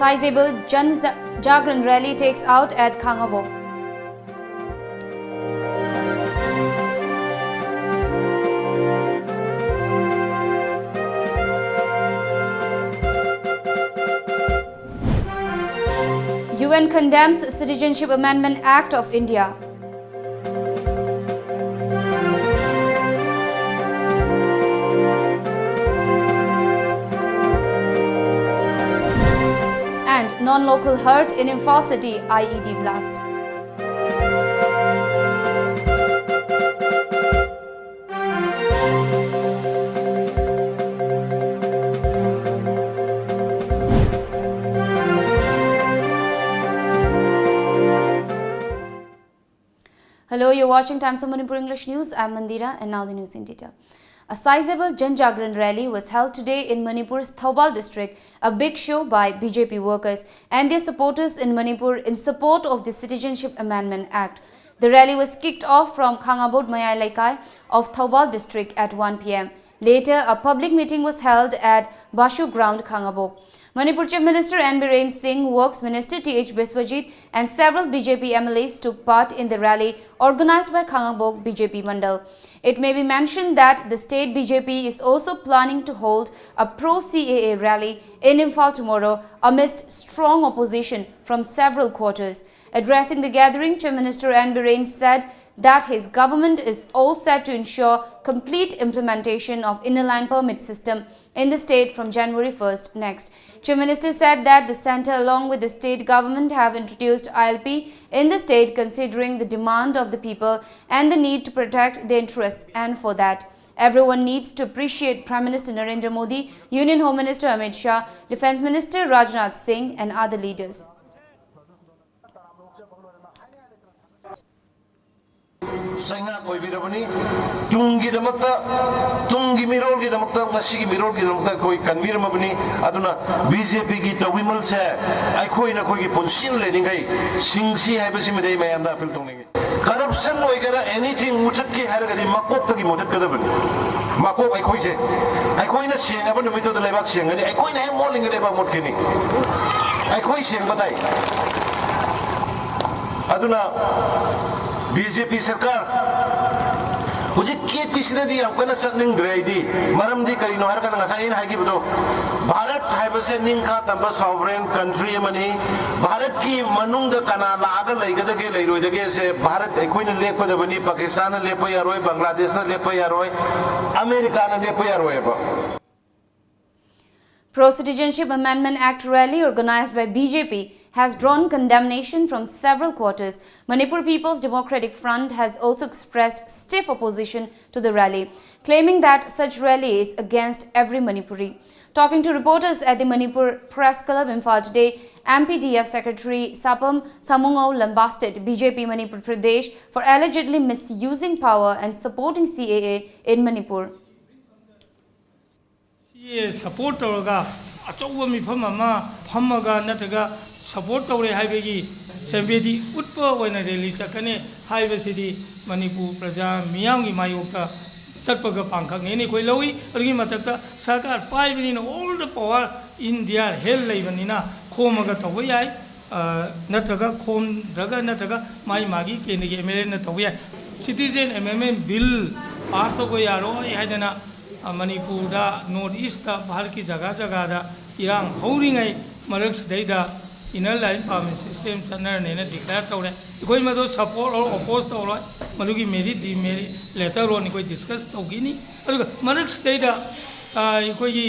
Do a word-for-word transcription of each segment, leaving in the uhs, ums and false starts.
Sizable Jan Jagran rally takes out at Khangabok. U N condemns Citizenship Amendment Act of India. And non-local hurt in Imphal city I E D blast. Hello, you're watching Times of Manipur English News. I'm Mandira, and now the news in detail. A sizable Jan Jagran rally was held today in Manipur's Thoubal district, a big show by B J P workers and their supporters in Manipur in support of the Citizenship Amendment Act. The rally was kicked off from Khangabok Mayai Leikai of Thoubal district at one p m. Later, a public meeting was held at Bashu Ground, Khangabok. Manipur Chief Minister N Biren Singh, Works Minister T H Biswajit, and several B J P M L As took part in the rally organized by Khangabok B J P Mandal. It may be mentioned that the state B J P is also planning to hold a pro-C A A rally in Imphal tomorrow amidst strong opposition from several quarters. Addressing the gathering, Chief Minister N Biren said that his government is all set to ensure complete implementation of Inner Line Permit system in the state from January first next. Chief Minister said that the centre along with the state government have introduced I L P in the state considering the demand of the people and the need to protect their interests, and for that, everyone needs to appreciate Prime Minister Narendra Modi, Union Home Minister Amit Shah, Defence Minister Rajnath Singh and other leaders. ꯆꯩꯉꯥꯛ ꯑꯣꯏꯕꯤꯔꯕꯅꯤ꯫ ꯇꯨꯡꯒꯤꯗꯃꯛꯇ, ꯇꯨꯡꯒꯤ ꯃꯤꯔꯣꯜꯒꯤꯗꯃꯛꯇ, ꯉꯁꯤꯒꯤ ꯃꯤꯔꯣꯜꯒꯤꯗꯃꯛꯇ ꯑꯩꯈꯣꯏ ꯀꯟꯕꯤꯔꯝꯃꯕꯅꯤ꯫ ꯑꯗꯨꯅ B J ꯄꯤꯒꯤ ꯇꯧꯕꯤꯃꯜꯁꯦ ꯑꯩꯈꯣꯏꯅ ꯑꯩꯈꯣꯏꯒꯤ ꯄꯨꯟꯁꯤꯗ ꯂꯩꯔꯤꯉꯩ ꯁꯤꯡꯁꯤ ꯍꯥꯏꯕꯁꯤꯃꯗꯤ ꯑꯩ ꯃꯌꯥꯝꯗ ꯑꯄꯤꯜ ꯇꯧꯅꯤꯡꯉꯤ꯫ ꯀꯔꯞꯁꯟ ꯑꯣꯏꯒꯦꯔꯥ, ꯑꯦꯅꯤꯊꯤꯡ ꯃꯨꯊꯠꯀꯦ ꯍꯥꯏꯔꯒꯗꯤ ꯃꯀꯣꯛꯇꯒꯤ ꯃꯨꯊꯠꯀꯗꯕꯅꯤ꯫ ꯃꯀꯣꯛ ꯑꯩꯈꯣꯏꯁꯦ, ꯑꯩꯈꯣꯏꯅ ꯁꯦꯡꯉꯕ ꯅꯨꯃꯤꯠꯇꯨꯗ ꯂꯩꯕꯥꯛ ꯁꯦꯡꯒꯅꯤ, ꯑꯩꯈꯣꯏꯅ ꯍꯦꯛ ꯃꯣꯠꯂꯤꯉꯩ ꯂꯩꯕꯥꯛ ꯃꯣꯠꯈꯤꯅꯤ꯫ ꯑꯩꯈꯣꯏ ꯁꯦꯝꯕ ꯇꯥꯏ꯫ ꯑꯗꯨꯅ ꯕꯤ ꯖꯦ ꯄꯤ ꯁꯔꯀꯥꯔ ꯍꯧꯖꯤꯛ ꯀꯦ ꯄꯤ ꯁꯤꯗꯗꯤ ꯌꯥꯝ ꯀꯟꯅ ꯆꯠꯅꯤꯡꯗ꯭ꯔꯦ ꯑꯩꯗꯤ꯫ ꯃꯔꯝꯗꯤ ꯀꯔꯤꯅꯣ ꯍꯥꯏꯔꯀꯥꯟꯗ, ꯉꯁꯥꯏ ꯑꯩꯅ ꯍꯥꯏꯈꯤꯕꯗꯣ, ꯚꯥꯔꯠ ꯍꯥꯏꯕꯁꯦ ꯅꯤꯡꯈꯥ ꯇꯝꯕ sovereign country ꯑꯃꯅꯤ꯫ ꯚꯥꯔꯠꯀꯤ ꯃꯅꯨꯡꯗ ꯀꯅꯥ ꯂꯥꯛꯑꯒ ꯂꯩꯒꯗꯒꯦ, ꯂꯩꯔꯣꯏꯗꯒꯦꯁꯦ ꯚꯥꯔꯠ ꯑꯩꯈꯣꯏꯅ ꯂꯦꯞꯀꯗꯕꯅꯤ꯫ ꯄꯥꯀꯤꯁꯇꯥꯟꯅ ꯂꯦꯞꯄ ꯌꯥꯔꯣꯏ, ꯕꯪꯒ꯭ꯂꯥꯗꯦꯁꯅ ꯂꯦꯞꯄ ꯌꯥꯔꯣꯏ, ꯑꯃꯦꯔꯤꯀꯥꯅ ꯂꯦꯞꯄ ꯌꯥꯔꯣꯏꯕ꯫ Pro-Citizenship Amendment Act rally organized by B J P has drawn condemnation from several quarters. Manipur People's Democratic Front has also expressed stiff opposition to the rally, claiming that such rally is against every Manipuri. Talking to reporters at the Manipur Press Club, Imphal today, M P D F Secretary Sapam Samungao lambasted B J P Manipur Pradesh for allegedly misusing power and supporting C A A in Manipur. ꯁꯤ support ꯇꯧꯔꯒ ꯑꯆꯧꯕ ꯃꯤꯐꯝ ꯑꯃ ꯐꯝꯃꯒ ꯅꯠꯇ꯭ꯔꯒ support ꯇꯧꯔꯦ ꯍꯥꯏꯕꯒꯤ ꯁꯦꯝꯕꯦꯗꯤ ꯎꯠꯄ ꯑꯣꯏꯅ ꯔꯦꯂꯤ ꯆꯠꯀꯅꯤ ꯍꯥꯏꯕꯁꯤꯗꯤ ꯃꯅꯤꯄꯨꯔ ꯄ꯭ꯔꯖꯥ ꯃꯤꯌꯥꯝꯒꯤ ꯃꯥꯌꯣꯛꯇ ꯆꯠꯄꯒ ꯄꯥꯡꯈꯛꯅꯦꯅ ꯑꯩꯈꯣꯏ ꯂꯧꯏ꯫ ꯑꯗꯨꯒꯤ ꯃꯊꯛꯇ ꯁꯔꯀꯥꯔ ꯄꯥꯏꯕꯅꯤꯅ all the power in their hand ꯂꯩꯕꯅꯤꯅ ꯈꯣꯝꯃꯒ ꯇꯧꯕ ꯌꯥꯏ꯫ ꯅꯠꯇ꯭ꯔꯒ ꯈꯣꯝꯗ꯭ꯔꯒ ꯅꯠꯇ꯭ꯔꯒ ꯃꯥꯒꯤ ꯃꯥꯒꯤ ꯀꯦꯟꯗ꯭ꯔꯒꯤ ꯑꯦꯝ ꯑꯦꯜ ꯑꯦꯅ ꯇꯧꯕ ꯌꯥꯏ꯫ ꯁꯤꯇꯤꯖꯦꯟ ꯑꯦꯃꯦꯟꯃꯦꯟ ꯕꯤꯜ ꯄꯥꯁ ꯇꯧꯕ ꯌꯥꯔꯣꯏ ꯍꯥꯏꯗꯅ ꯃꯅꯤꯄꯨꯔꯗ ꯅꯣꯔꯠ ꯏꯁꯇ ꯚꯥꯔꯠꯀꯤ ꯖꯒꯥ ꯖꯒꯥꯗ ꯏꯔꯥꯡ ꯍꯧꯔꯤꯉꯩ ꯃꯔꯛꯁꯤꯗꯩꯗ ꯏꯅꯔ ꯂꯥꯏꯟ ꯄꯥꯔꯃꯤꯠ ꯁꯤꯁꯇꯦꯝ ꯆꯠꯅꯔꯅꯦꯅ ꯗꯤꯀ꯭ꯂꯦꯌꯔ ꯇꯧꯔꯦ꯫ ꯑꯩꯈꯣꯏ ꯃꯗꯨ ꯁꯄꯣꯔꯠ ꯑꯣꯔ ꯑꯣꯄꯣꯁ ꯇꯧꯔꯣꯏ, ꯃꯗꯨꯒꯤ ꯃꯦꯔꯤꯠ ꯗꯤꯃꯦꯔꯤꯠ ꯂꯦꯇꯔ ꯑꯣꯟ ꯑꯩꯈꯣꯏ ꯗꯤꯁꯀꯁ ꯇꯧꯈꯤꯅꯤ꯫ ꯑꯗꯨꯒ ꯃꯔꯛꯁꯤꯗꯩꯗ ꯑꯩꯈꯣꯏꯒꯤ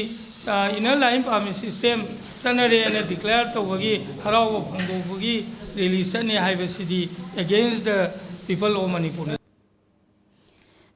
ꯏꯅꯔ ꯂꯥꯏꯟ ꯄꯥꯔꯃꯤꯠ ꯁꯤꯁꯇꯦꯝ ꯆꯠꯅꯔꯦꯅ ꯗꯤꯀ꯭ꯂꯦꯌꯔ ꯇꯧꯕꯒꯤ ꯍꯔꯥꯎꯕ ꯐꯣꯡꯗꯣꯛꯄꯒꯤ ꯔꯦꯂꯤ ꯆꯠꯅꯤ ꯍꯥꯏꯕꯁꯤꯗꯤ against the people of Manipur.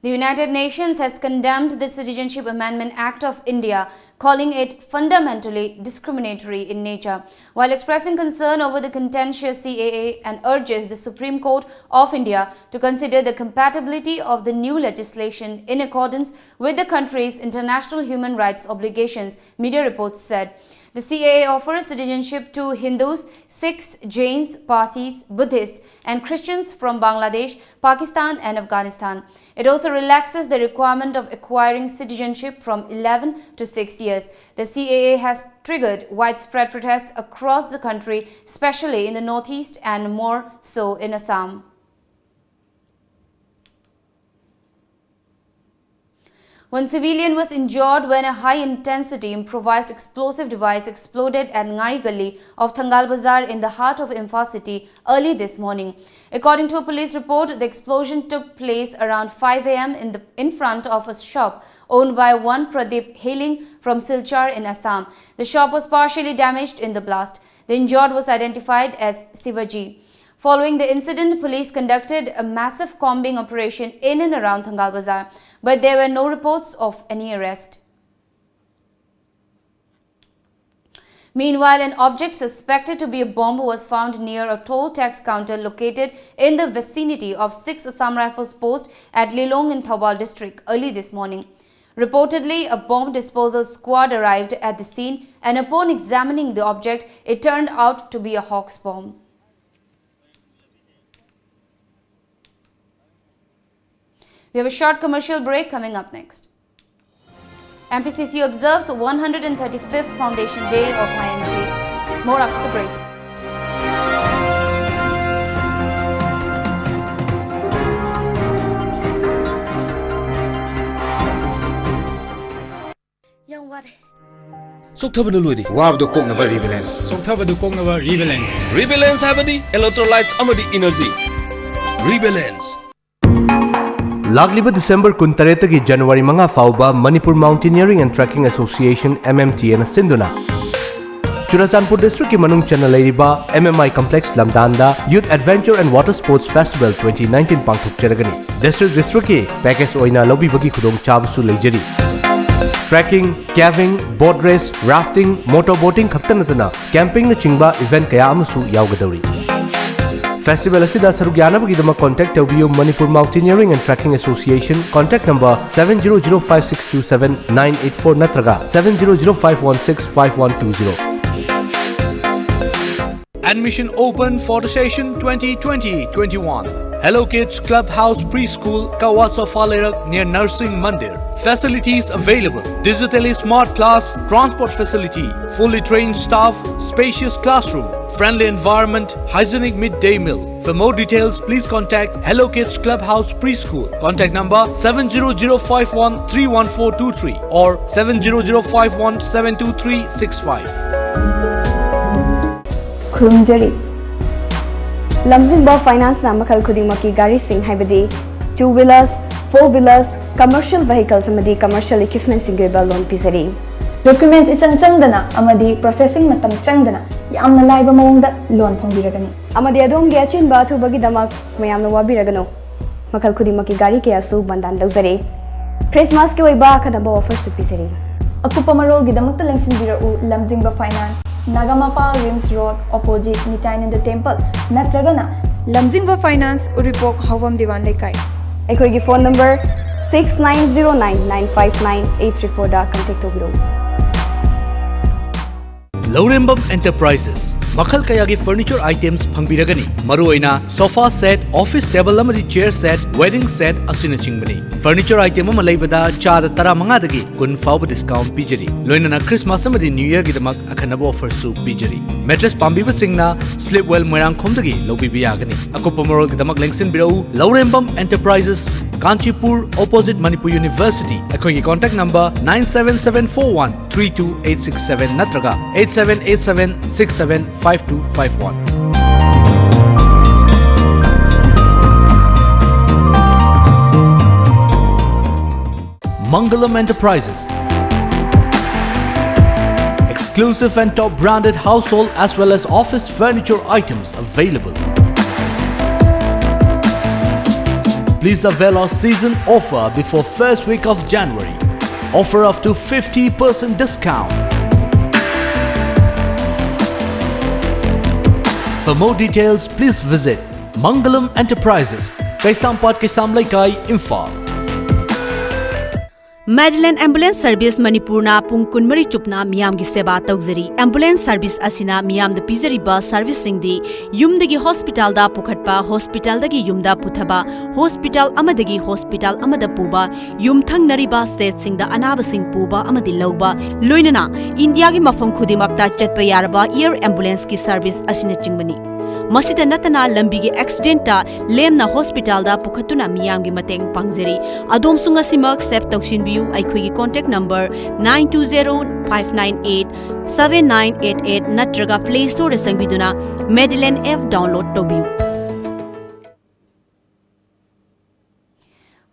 The United Nations has condemned the Citizenship Amendment Act of India, calling it fundamentally discriminatory in nature. While expressing concern over the contentious C A A and urges the Supreme Court of India to consider the compatibility of the new legislation in accordance with the country's international human rights obligations, Media Reports said. The C A A offers citizenship to Hindus, Sikhs, Jains, Parsis, Buddhists, and Christians from Bangladesh, Pakistan, and Afghanistan. It also relaxes the requirement of acquiring citizenship from eleven to six years. The C A A has triggered widespread protests across the country, especially in the northeast and more so in Assam. One civilian was injured when a high-intensity improvised explosive device exploded at Ngari Gali of Thangal Bazar in the heart of Imphal city early this morning. According to a police report, the explosion took place around five a m in the, in front of a shop owned by one Pradeep, hailing from Silchar in Assam. The shop was partially damaged in the blast. The injured was identified as Sivaji. Following the incident, police conducted a massive combing operation in and around Thangal Bazar, but there were no reports of any arrest. Meanwhile, an object suspected to be a bomb was found near a toll tax counter located in the vicinity of six Assam Rifles post at Lilong in Thoubal district early this morning. Reportedly, a bomb disposal squad arrived at the scene, and upon examining the object, it turned out to be a Hawks bomb. We have a short commercial break coming up next. M P C C observes one hundred thirty-fifth Foundation Day of I N C. More after the break. ꯌꯥꯝ ꯋꯥꯔꯦ꯫ ꯆꯣꯛꯊꯕꯅ ꯂꯣꯏꯔꯦ꯫ ꯋꯥꯕꯗꯨ ꯀꯣꯛꯅꯕ ꯔꯤꯕꯦꯂꯦꯟꯁ꯫ ꯆꯣꯛꯊꯕꯗꯨ ꯀꯣꯛꯅꯕ ꯔꯤꯕꯦꯂꯦꯟꯁ꯫ ꯔꯤꯕꯦꯂꯦꯟꯁ ꯍꯥꯏꯕꯗꯤ ꯏꯂꯦꯛꯇ꯭ꯔꯣꯂꯥꯏꯠꯁ ꯑꯃꯗꯤ energy. ꯔꯤꯕꯦꯂꯦꯟꯁ꯫ ꯂꯥꯛꯂꯤꯕ December ꯀꯨꯟꯇꯔꯦꯠꯇꯒꯤ ꯖꯅꯋꯥꯔꯤ ꯃꯉꯥ ꯐꯥꯎꯕ Manipur Mountaineering and Trekking Association, M M T A ꯅ ꯁꯤꯟꯗꯨꯅ ꯆꯨꯔꯥꯆꯥꯟꯄꯨꯔ ꯗꯤꯁꯇ꯭ꯔꯤꯛꯀꯤ ꯃꯅꯨꯡ ꯆꯟꯅ ꯂꯩꯔꯤꯕ M M I Complex ꯂꯝꯗꯥꯟꯗ Youth Adventure and Water Sports Festival twenty nineteen ꯄꯥꯡꯊꯣꯛꯆꯔꯒꯅꯤ꯫ ꯗꯤꯁꯇ꯭ꯔꯤꯛ ꯗꯤꯁꯇ꯭ꯔꯤꯛꯀꯤ ꯄꯦꯀꯦꯖ ꯑꯣꯏꯅ ꯂꯧꯕꯤꯕꯒꯤ ꯈꯨꯗꯣꯡꯆꯥꯕꯁꯨ ꯂꯩꯖꯔꯤ꯫ Trekking, caving, boat race, rafting, motor boating ꯈꯛꯇ ꯅꯠꯇꯅ camping ꯅꯆꯤꯡꯕ event ꯀꯌꯥ ꯑꯃꯁꯨ ꯌꯥꯎꯒꯗꯧꯔꯤ꯫ Festival ꯑꯁꯤꯗ ꯁꯔꯨꯛ ꯌꯥꯅꯕꯒꯤꯗꯃꯛ contact ꯇꯧꯕꯤꯌꯨ Manipur Mountaineering and Trekking Association, contact number seven zero zero five six two seven nine eight four ꯅꯠꯇ꯭ꯔꯒ seven zero zero five one six five one two zero. Admission open for the session twenty twenty twenty-one. Hello Kids Clubhouse Preschool, Kawa Sofa Leirak, near Narsing Mandir. Facilities available: digitally smart class, transport facility, fully trained staff, spacious classroom, friendly environment, hygienic midday meal. For more details, please contact Hello Kids Clubhouse Preschool. Contact number seven zero zero five one three one four two three or seven zero zero five one seven two three six five. ꯈꯨꯔꯨꯝꯖꯔꯤ꯫ ꯂꯝꯖꯤꯡꯕ ꯐꯥꯏꯅꯥꯟꯁꯅ ꯃꯈꯜ ꯈꯨꯗꯤꯡꯃꯛꯀꯤ ꯒꯥꯔꯤꯁꯤꯡ, ꯍꯥꯏꯕꯗꯤ two wheelers, four wheelers, commercial vehicles ꯑꯃꯗꯤ commercial equipmentꯁꯤꯡꯒꯤ ꯑꯣꯏꯕ ꯂꯣꯟ ꯄꯤꯖꯔꯤ꯫ Documents ꯏꯆꯪ ꯆꯪꯗꯅ ꯑꯃꯗꯤ processing ꯃꯇꯝ ꯆꯪꯗꯅ ꯌꯥꯝꯅ ꯂꯥꯏꯕ ꯃꯑꯣꯡꯗ ꯂꯣꯟ ꯐꯪꯕꯤꯔꯒꯅꯤ꯫ ꯑꯃꯗꯤ ꯑꯗꯣꯝꯒꯤ ꯑꯆꯤꯟꯕ ꯑꯊꯨꯕꯒꯤꯗꯃꯛ ꯃꯌꯥꯝꯅ ꯋꯥꯕꯤꯔꯒꯅꯨ꯫ ꯃꯈꯜ ꯈꯨꯗꯤꯡꯃꯛꯀꯤ ꯒꯥꯔꯤ ꯀꯌꯥꯁꯨ ꯕꯟꯗꯥꯟ ꯂꯧꯖꯔꯤ꯫ ꯈ꯭ꯔꯤꯁꯃꯥꯁꯀꯤ ꯑꯣꯏꯕ ꯑꯈꯟꯅꯕ offerꯁꯨ ꯄꯤꯖꯔꯤ꯫ ꯑꯀꯨꯞꯄ ꯃꯔꯣꯜꯒꯤꯗꯃꯛꯇ ꯂꯦꯡꯁꯤꯟꯕꯤꯔꯛꯎ Lamjingba finance, Nagamapal RIMS road, opposite ꯅꯤꯇꯥꯏꯅꯟꯗ ꯇꯦꯝꯄꯜ, ꯅꯠꯇ꯭ꯔꯒꯅ ꯂꯝꯖꯤꯡꯕ ꯐꯥꯏꯅꯥꯟꯁ, ꯎꯔꯤꯄꯣꯛ ꯍꯥꯎꯕꯝ ꯗꯤꯋꯥꯟ ꯂꯩꯀꯥꯏ꯫ ꯑꯩꯈꯣꯏꯒꯤ phone number six nine zero nine nine five nine eight three fourꯗ contact ꯇꯧꯕꯤꯔꯛꯎ꯫ ꯂꯧꯔꯦꯝꯕꯝ Enterprises ꯃꯈꯜ ꯀꯌꯥꯒꯤ furniture items ꯐꯪꯕꯤꯔꯒꯅꯤ꯫ ꯃꯔꯨꯑꯣꯏꯅ sofa set, office table ꯑꯃꯗꯤ chair set, wedding set ꯑꯁꯤꯅꯆꯤꯡꯕꯅꯤ꯫ Furniture item ꯑꯃ ꯂꯩꯕꯗ ꯆꯥꯗ ꯇꯔꯥꯃꯉꯥꯗꯒꯤ ꯀꯨꯟ ꯐꯥꯎꯕ discount ꯄꯤꯖꯔꯤ꯫ ꯂꯣꯏꯅꯅ Christmas ꯑꯃꯗꯤ New Yearꯒꯤꯗꯃꯛ ꯑꯈꯟꯅꯕ offerꯁꯨ ꯄꯤꯖꯔꯤ꯫ Mattress ꯄꯥꯝꯕꯤꯕꯁꯤꯡꯅ Sleepwell ꯃꯣꯏꯔꯥꯡꯈꯣꯝꯗꯒꯤ ꯂꯧꯕꯤꯕ ꯌꯥꯒꯅꯤ꯫ ꯑꯀꯨꯞꯄ ꯃꯔꯣꯜꯒꯤꯗꯃꯛ ꯂꯦꯡꯁꯤꯟꯕꯤꯔꯛꯎ ꯂꯧꯔꯦꯝꯕꯝ Enterprises, Kanchipur, opposite Manipur University꯫ ꯑꯩꯈꯣꯏꯒꯤ contact number nine seven seven four one three two eight six seven ꯅꯠꯇ꯭ꯔꯒ eight seven eight seven six seven five two five one꯫ Mangalam Enterprises. Exclusive and top branded household as well as office furniture items available. Please avail our season offer before first week of January. Offer up to fifty percent discount. For more details, please visit Mangalam Enterprises, Kaisampat, Kaisam Leikai, Imphal. Madeline Ambulance Service ꯃꯅꯤꯄꯨꯔꯅ ꯄꯨꯡ ꯀꯨꯟꯃꯔꯤ ꯆꯨꯞꯅ ꯃꯤꯌꯥꯝꯒꯤ ꯁꯦꯕꯥ ꯇꯧꯖꯔꯤ꯫ Ambulance service ꯑꯁꯤꯅ ꯃꯤꯌꯥꯝꯗ ꯄꯤꯖꯔꯤꯕ service ꯁꯤꯡꯗꯤ ꯌꯨꯝꯗꯒꯤ hospital ꯗ ꯄꯨꯈꯠꯄ, hospital ꯗꯒꯤ ꯌꯨꯝꯗ ꯄꯨꯊꯕ, hospital ꯑꯃꯗꯒꯤ hospital ꯑꯃꯗ ꯄꯨꯕ, ꯌꯨꯝꯊꯪꯅꯔꯤꯕ state ꯁꯤꯡꯗ ꯑꯅꯥꯕꯁꯤꯡ ꯄꯨꯕ ꯑꯃꯗꯤ ꯂꯧꯕ, ꯂꯣꯏꯅꯅ ꯏꯟꯗꯤꯌꯥꯒꯤ ꯃꯐꯝ ꯈꯨꯗꯤꯡꯃꯛꯇ ꯆꯠꯄ ꯌꯥꯔꯕ air ambulance ꯀꯤ service ꯑꯁꯤꯅꯆꯤꯡꯕꯅꯤ꯫ ꯃꯁꯤꯗ ꯅꯠꯇꯅ ꯂꯝꯕꯤꯒꯤ accident ꯇ ꯂꯦꯝꯅ hospital ꯗ ꯄꯨꯈꯠꯇꯨꯅ ꯃꯤꯌꯥꯝꯒꯤ ꯃꯇꯦꯡ ꯄꯥꯡꯖꯔꯤ꯫ ꯑꯗꯣꯝꯁꯨ ꯉꯁꯤꯃꯛ save ꯇꯧꯁꯤꯟꯕꯤꯌꯨ꯫ ꯑꯩꯈꯣꯏꯒꯤ contact number nine two zero five nine eight seven nine eight eight ꯅꯠꯇ꯭ꯔꯒ Play Store ꯗ ꯆꯪꯕꯤꯗꯨꯅ Madeline App download ꯇꯧꯕꯤꯌꯨ꯫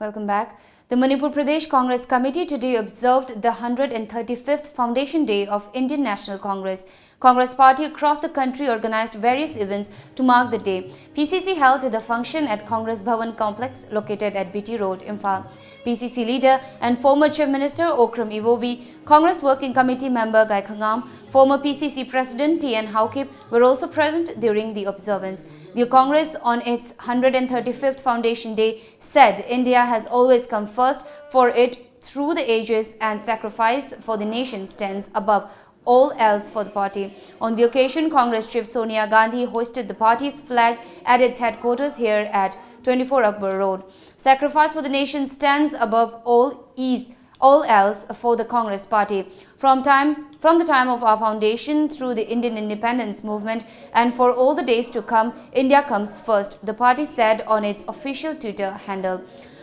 Welcome back. The Manipur Pradesh Congress Committee today observed the hundred and thirty-fifth Foundation Day of Indian National Congress. Congress party across the country organized various events to mark the day. P C C held the function at Congress Bhavan complex located at B T Road, Imphal. P C C leader and former Chief Minister Okram Iwobi, Congress Working Committee member Gai Khangam, former P C C President T N Haokip were also present during the observance. The Congress, on its hundred and thirty-fifth Foundation Day, said India has always come first for it through the ages and sacrifice for the nation stands above all else for the party. On the occasion, Congress chief Sonia Gandhi hoisted the party's flag at its headquarters here at twenty-four Akbar Road. Sacrifice for the nation stands above all is all else for the Congress party. From time from the time of our foundation through the Indian independence movement and for all the days to come, India comes first, the party said on its official Twitter handle.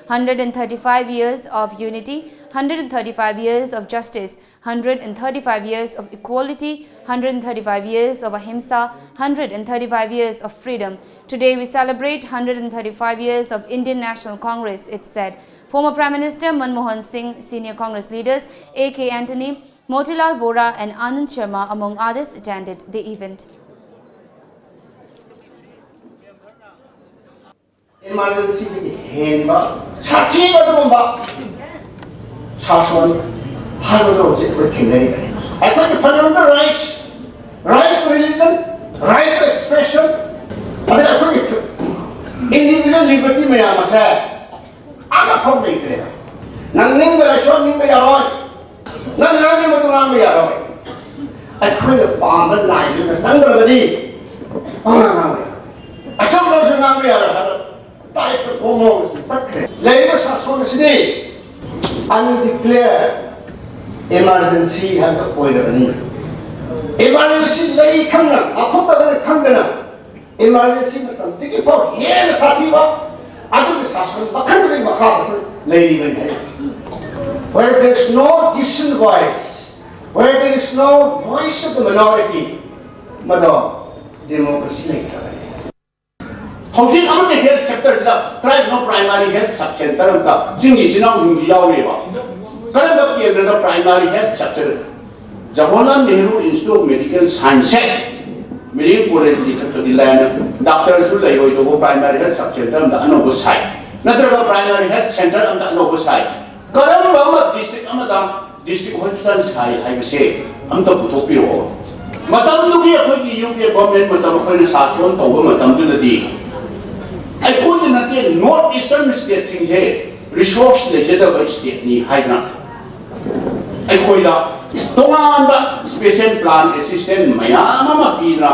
Hundred and thirty-five years of unity, hundred and thirty-five years of justice, hundred and thirty-five years of equality, hundred and thirty-five years of ahimsa, hundred and thirty-five years of freedom. Today we celebrate hundred and thirty-five years of Indian National Congress, it said. Former Prime Minister Manmohan Singh, senior Congress leaders A K Antony, Motilal Vora and Anand Sharma, among others, attended the event. Emergency ꯗꯒꯤ ꯍꯦꯟꯕ ꯁꯥꯊꯤꯕ ꯑꯗꯨꯒꯨꯝꯕ ꯁꯥꯁꯣꯟ ꯍꯥꯏꯕꯗꯣ ꯍꯧꯖꯤꯛ ꯑꯩꯈꯣꯏ ꯊꯦꯡꯅꯔꯤꯕꯅꯤ꯫ ꯑꯩꯈꯣꯏꯒꯤ fundamental rights, right to religion, Right to expression, ꯑꯗꯩ ꯑꯩꯈꯣꯏꯒꯤ individual liberty ꯃꯌꯥꯝ ꯑꯁꯦ ꯑꯃꯐꯥꯎ ꯂꯩꯇ꯭ꯔꯦ꯫ ꯅꯪ ꯅꯤꯡꯕ ꯂꯥꯏꯁꯣꯟ ꯅꯤꯡꯕ ꯌꯥꯔꯣꯏ, ꯅꯪ ꯉꯥꯡꯅꯤꯡꯕꯗꯨ ꯉꯥꯡꯕ ꯌꯥꯔꯣꯏ꯫ ꯑꯩꯈꯣꯏꯅ ꯄꯥꯝꯕ ꯂꯥꯏꯟꯗꯨꯗ ꯆꯪꯗ꯭ꯔꯕꯗꯤ ꯄꯪꯉꯥꯡ ꯉꯥꯡꯕ ꯌꯥꯔꯣꯏ, ꯑꯆꯨꯝꯕꯁꯨ ꯉꯥꯡꯕ ꯌꯥꯔꯣꯏ ꯍꯥꯏꯕ ꯇꯥꯏꯞꯇ ꯃꯑꯣꯡ ꯑꯁꯤ ꯆꯠꯈ꯭ꯔꯦ꯫ ꯂꯩꯔꯤꯕ ꯁꯥꯁꯣꯟ ꯑꯁꯤꯗꯤ undeclared emergency ꯍꯥꯏꯕ ꯑꯣꯏꯔꯕꯅꯤ꯫ Emergency ꯂꯩ ꯈꯪꯅ, ꯑꯀꯨꯞꯄ ꯈꯪꯗꯅ, emergency ꯃꯇꯝꯗꯒꯤ ꯐꯥꯎ ꯍꯦꯟꯅ ꯁꯥꯊꯤꯕ ꯑꯗꯨꯒꯤ ꯁꯥꯁꯟ ꯃꯈꯜꯗꯨꯒꯤ ꯃꯈꯥꯗ ꯑꯩꯈꯣꯏ ꯂꯩꯔꯤꯕꯅꯤ ꯍꯥꯏ꯫ Where there is no decent voice, where there is no voice of the minority, ꯃꯗꯣ democracy ꯂꯩꯇ꯭ꯔꯕꯅꯤ꯫ ꯍꯧꯖꯤꯛ ꯑꯃꯠꯇ health sectorꯁꯤꯗ ꯀꯗꯥꯏꯗꯅꯣ primary health sub center ꯑꯝꯇ ꯆꯤꯡꯒꯤ ꯏꯆꯤꯟ ꯏꯅꯥꯎꯁꯤꯡꯁꯤ ꯌꯥꯎꯔꯤꯕ? ꯀꯔꯝꯕ ꯀꯦꯟꯗ꯭ꯔꯗ primary health sub center? Jawaharlal Nehru Institute of Medical Sciences, Medical College ꯂꯤꯡꯈꯠꯄꯗꯤ ꯂꯥꯏꯅ, doctorꯁꯨ ꯂꯩꯔꯣꯏꯗꯧꯕ primary health sub center ꯑꯃꯗ ꯑꯅꯧꯕ ꯁꯥꯏ, ꯅꯠꯇ꯭ꯔꯒ primary health center ꯑꯃꯗ ꯑꯅꯧꯕ ꯁꯥꯏ꯫ ꯀꯔꯝꯕ ꯑꯃ district ꯑꯃꯗ district hospital ꯁꯥꯏ ꯍꯥꯏꯕꯁꯦ ꯑꯝꯇ ꯄꯨꯊꯣꯛꯄꯤꯔꯛꯑꯣ꯫ ꯃꯇꯝꯗꯨꯒꯤ ꯑꯩꯈꯣꯏꯒꯤ UPA government ꯃꯇꯝ, ꯑꯩꯈꯣꯏꯅ ꯁꯥꯁꯣꯟ ꯇꯧꯕ ꯃꯇꯝꯗꯨꯗꯗꯤ ꯑꯩꯈꯣꯏꯗ ꯅꯠꯇꯦ, North Eastern stateꯁꯤꯡꯁꯦ resource ꯂꯩꯖꯗꯕ stateꯅꯤ ꯍꯥꯏꯗꯅ ꯑꯩꯈꯣꯏꯗ ꯇꯣꯉꯥꯟꯕ special plan assistance ꯃꯌꯥꯝ ꯑꯃ ꯄꯤꯗꯅ